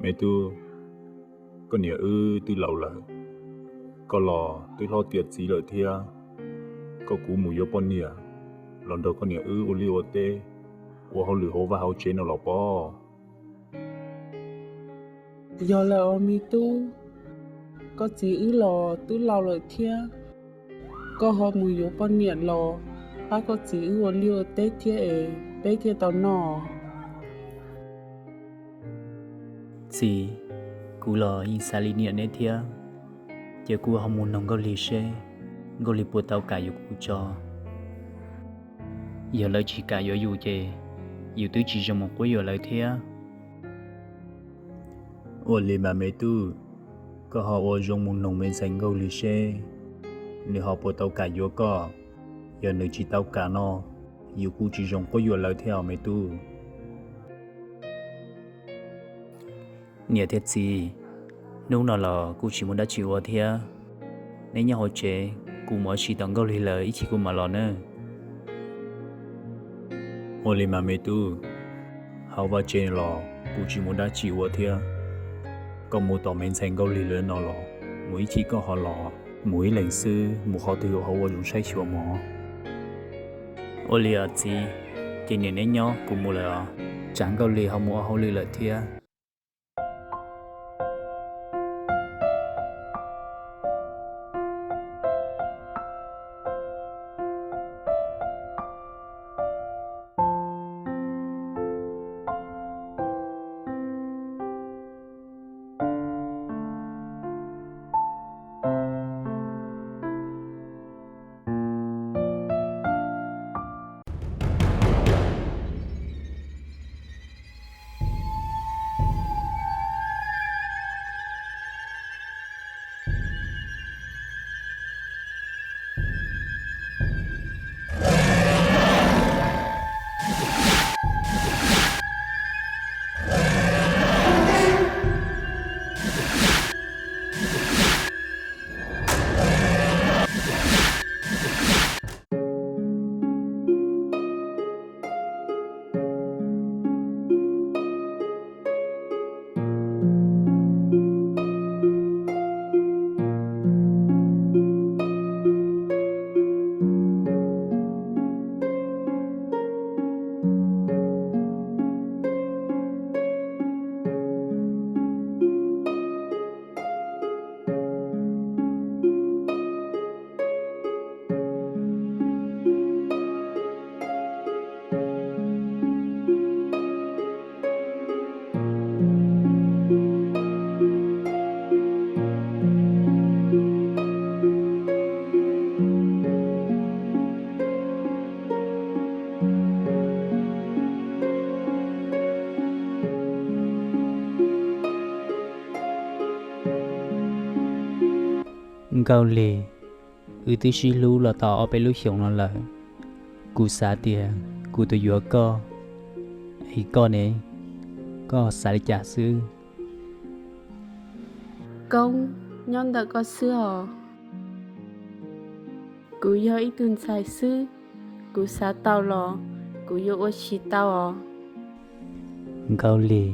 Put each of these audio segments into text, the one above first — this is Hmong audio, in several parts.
Me tub, koj niam wb twb laus lawm, koj los twb hlob tiav txiv lawm thiab. Koj kuv mus yuav poj niam los nrog koj niam wb ua liaj ua teb, ua hauj lwm hauv vaj hauv tsev no los pob. Yog lawm os me tub, koj txiv wb los twb laus lawm thiab. Koj ho mus yuav poj niam los pab koj txiv wb ua liaj ua teb thiab es peb thiaj tau noj. Txiv, kuv los yeej xav li niam neb thiab. Ces kuv ho mus noog Nkauj Lig seb Nkauj Lig puas tau kam yuav kuv tso. Yog lawv tsis kam yuav yus ces yus twb tsis zoo mus quab yuam lawv thiab. Ua li mas me tub, koj ho ua zoo mus noog me ntxhais Nkauj Lig seb nws ho puas tau kam yuav koj. Yog nws tsis tau kam no, yus kuj tsis zoo quab yuam lawv thiab os me tub. Niam thiab txiv, hnub no los kuv tsis muaj dab tsi ua thiab. Neb nyob hauv tsev, kuv mus ua si tos Nkauj Lig lawm ib chim kuv mam los nawb. Ua li mas me tub, hauv vaj tsev los kuv tsis muaj dab tsi ua thiab. Koj mus tos me ntxhais Nkauj Lig lawv no los mus ib chim koj ho los. Mus ib leeg xwb mus qhov twg ho ua zoo saib xyuas mov. Ua li os txiv, ces niam neb nyob kuv mus lawm os. Tsam Nkauj Lig ho mus ua hauj lwm lawm thiab. Nkauj Lig, wb twb sib hlub los tau ob peb lub xyoos no lawm. Kuv xav tias kuv tus yuav koj, es koj ne, koj xav li cas xwb? Koob, nyob ntawm koj xwb os. Kuv yog ib tug ntxhais xwb, kuv xav tau los kuv yuav ua tsis tau os. Nkauj Lig,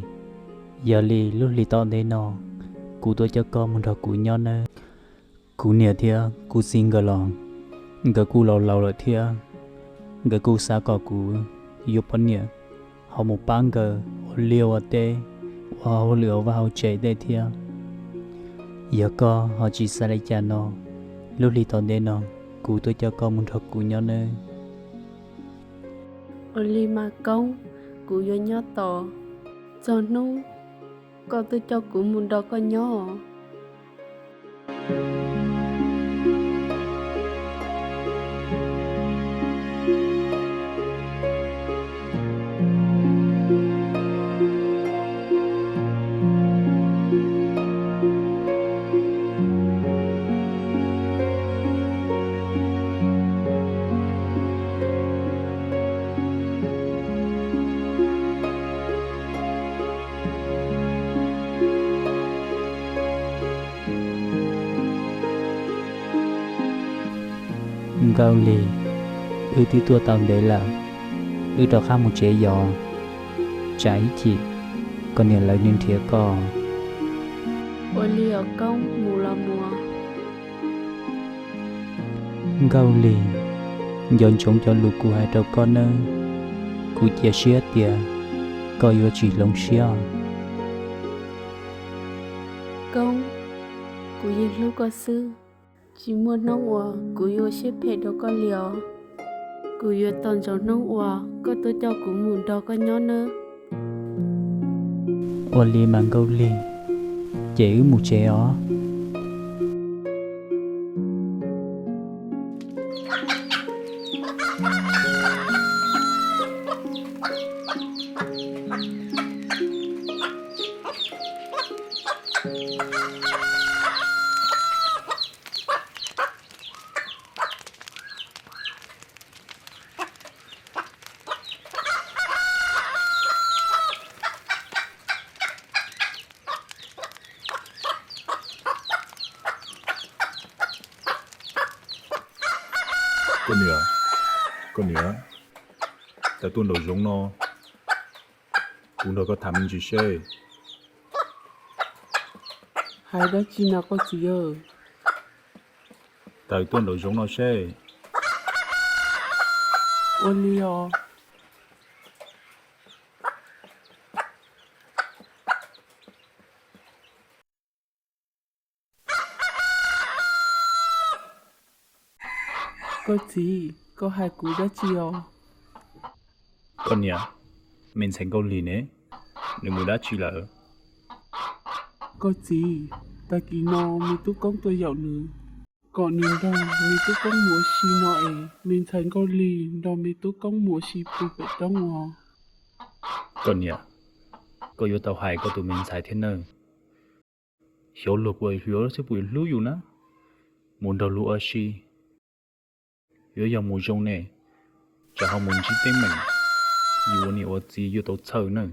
yog li lub hlis tom ntej no kuv tuaj coj koj mus nrog kuv nyob nawb. Kuv niam thiab kuv txiv nkawd los nkawd kuj laus laus lawm thiab. Nkawd kuj xav kom kuv yuav poj niam ho mus pab nkawd ua liaj ua teb, ua hauj lwm hauv vaj hauv tsev tej thiab. Yog koj ho tsis xav li cas no, lub hlis tom ntej no kuv tuaj coj koj mus nrog kuv nyob nawb. Ua li mas Koob, kuv yuav nyob tos txog hnub koj tuaj coj kuv mus nrog koj nyob. Nkauj Lig, wb twb tuaj tau ntev lawm, wb rov qab mus tsev yos, tsam ib chim koj niam lawv nrhiav koj. Ua li os koob, mus los mus. Nkauj Lig, nco ntsoov cov lus kuv hais rau koj nawb, kuv cia siab tias koj yuav tsis hloov siab. Koob, kuv yeej hlub koj xwb, tsis muaj hnub uas kuv yuav ua siab phem rau koj li os. Kuv yuav tos ntsoov hnub uas koj tuaj coj kuv mus nrog koj nyob nawb. Ua li mas Nkauj Lig, ces wb mus tsev os. Koj niam, koj niam, tawm tuaj nraum zoov no, kuv nrog koj tham me ntsis seb. Hais dab tsi na koj txiv? Tawm tuaj nraum zoov no seb. Ua li os. Koj txiv, koj hais kuv dab tsi os? Koj niam, me ntxhais Nkauj Lig ne, nws mus dab tsi lawm? Koj txiv, tag kis no me tub Koob tuaj yaum nws, kom nws nrog me tub Koob mus ua si no es me ntxhais Nkauj Lig nrog me tub Koob mus ua si pw pem roob os. Koj niam, koj yuav tau hais koj tus me ntxhais thiab nawb. Xyov luag puas yuav thiab puas hlub yus na, mus nrog luag ua si. Yuav yog mus zoo ne, tsam ho mus ntsib teeb meem, yus ua niam ua txiv yuav tau txhawj nawb.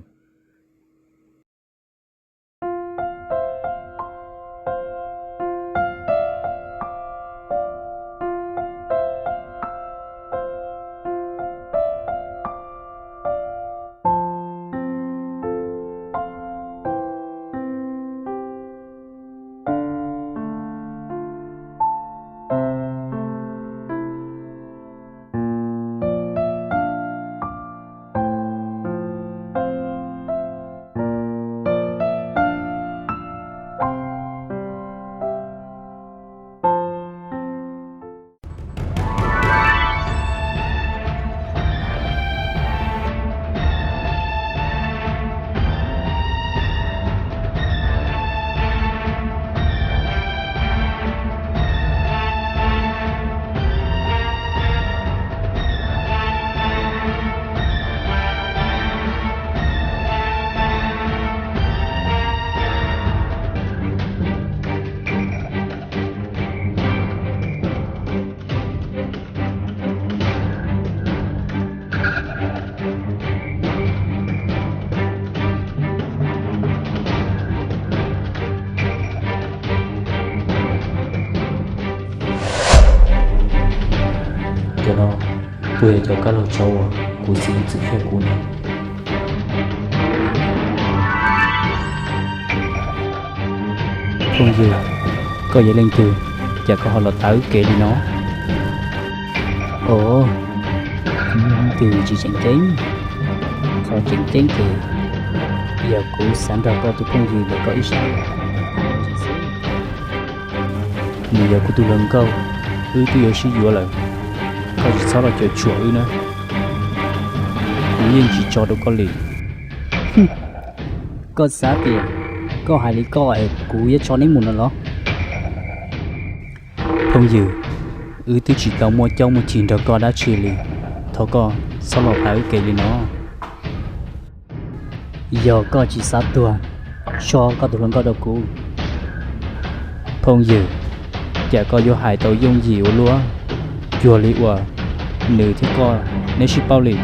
Cov no puas yog cov kab laug tsaub uas kuv txiv txwm qhia kuv ne? Phooj ywg, koj yog leej twg, cas koj ho los tav wb kev li no? Ov, leej twg tsis tseem ceeb. Qhov tseem ceeb ces yog kuv xav nrog koj tus phooj ywg ntawm koj ib sab. Nws yog kuv tus hluas nkauj, wb twb yuav sib yuav lawm, koj tsis txhob los cuam tshuam wb na. Kuv yeej tsis tso rau koj li. Koj xav tias koj hais li koj es kuv yuav tso neb mus no los? Phooj ywg, wb twb tsis tau muaj caub muaj chim nrog koj dab tsi li, thov koj txhob los tav wb kev li no. Yog koj tsis xav tuag, so koj tus hluas nkauj rau kuv. Phooj ywg, cas koj yuav hais tau yooj yim ua luaj, cuag li uas nws thiab koj neb sib paub li.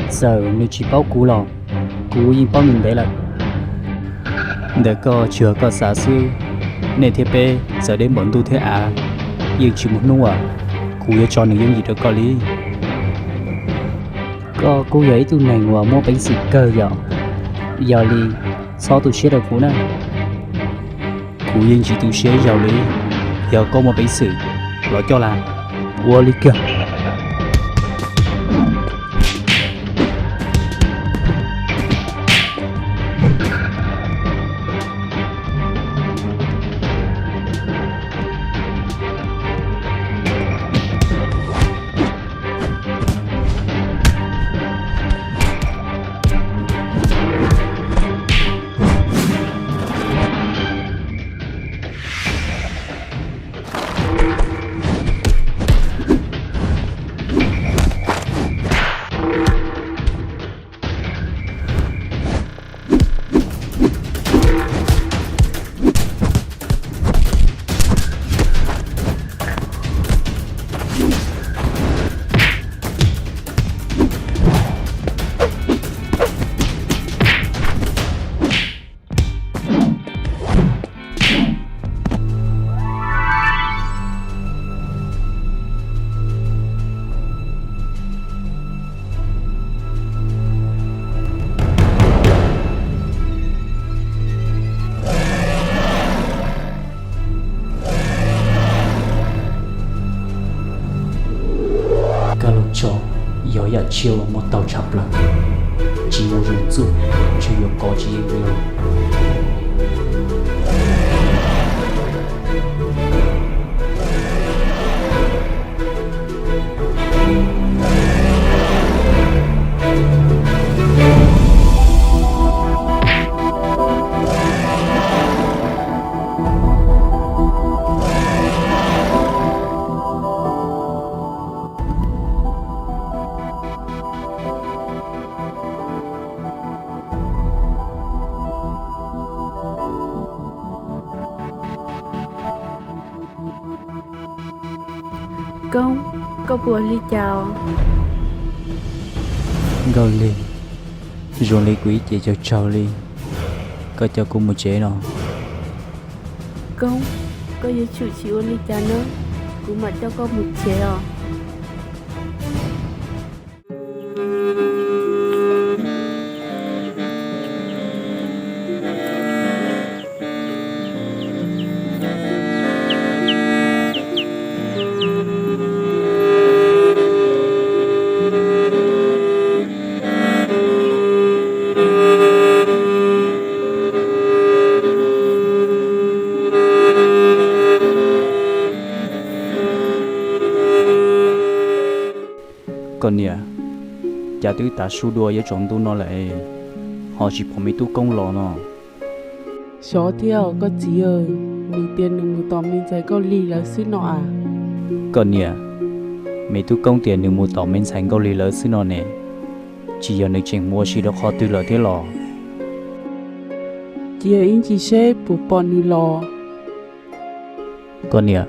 Txawm nws tsis paub kuv los kuv yeej paub nws ntev lawm. Ntawm koj tsis yog koj xav xwb, nej thiab peb txawm deb npaum ntuj thiab av, yeej tsis muaj hnub uas kuv yuav tso nws yooj yim rau koj li. Koj kuj yog ib tug neeg uas muaj peev xwm kawg yom. Yog li, txhob tu siab rau kuv na. Kuv yeej tsis tu siab ib zaug li. Yog koj muaj peev xwm, los coj las. Ua li kiag. Kab laug tsov yog yam tsiaj uas muaj taug tshaj plaws, tsis muaj zoo txuj, ntshe yuav kov tsis yeej li. Koob, koj puas ua li cas os? Nkauj Lig, zoo li kuv ib ce cog tsawg li, koj coj kuv mus tsev no. Koob, koj yuav tsum tsis ua li cas nawb, kuv mam coj koj mus tsev os. Koj niam, cas twb tav su dua yuav tsaus ntuj no lawm, ho tsis pom me tub Koob los no? Xyov thiab koj txiv, nws tias nws mus tom me ntxhais Nkauj Lig lawv xwb no as. Koj niam, me tub Koob tias nws mus tom me ntxhais Nkauj Lig lawv xwb no ne, tsis yog nws tseem mus ua si rau qhov twg lawm thiab los? Cia ib ntsis seb puas pom nws los. Koj niam,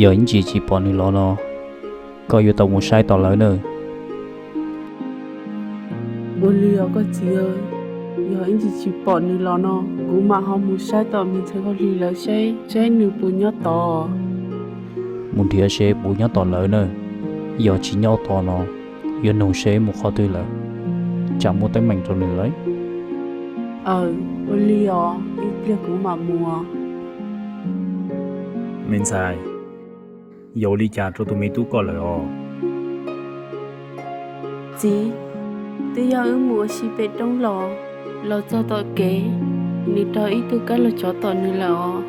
yog ib ntsis tsis pom nws los no, koj yuav tau mus saib tom lawv nawb. Ua li os koj txiv, yog ib ntsis tsis pom nws los no, kuv mam ho mus saib tom me ntxhais Nkauj Lig lawv seb, seb nws puas nyob tod. Mus nrhiav seb puas nyob tom lawv nawb, yog tsis nyob tod no, yuav nug seb mus qhov twg lawm, tsam muaj teeb meem rau nws lawm. Aws, ua li os, ib pliag kuv mam mus. Me ntxhais, yog ua li cas rau tus me tub koj lawm os? Txiv, twb yog wb mus ua si pem roob los, los txog tom kev, nws raug ib tug kab laug tsov tom nws lawm os.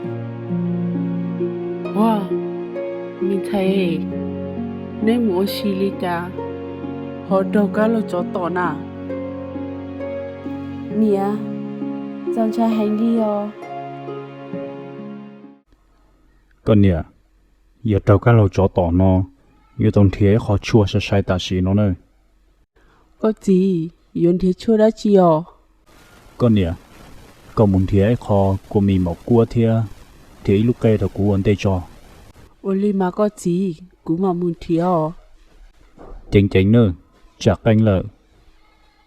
Ua, me ntxhais, neb mus ua si li cas ho raug kab laug tsov tom na? Niam, txaus ntshai heev li os. Koj niam, yog raug kab laug tsov tom no, yuav tau nrhiav ib qho tshuaj sai sai tam sim no na. Koj txiv, yuav nrhiav tshuaj dab tsi os? Koj niam, koj mus nrhiav ib qho kua mis maum kuab thiab nrhiav ib lub qe rau kuv ua ntej tso. Ua li mas koj txiv, kuv mam mus nrhiav os. Ceev ceev nawb, tsam qeej lawm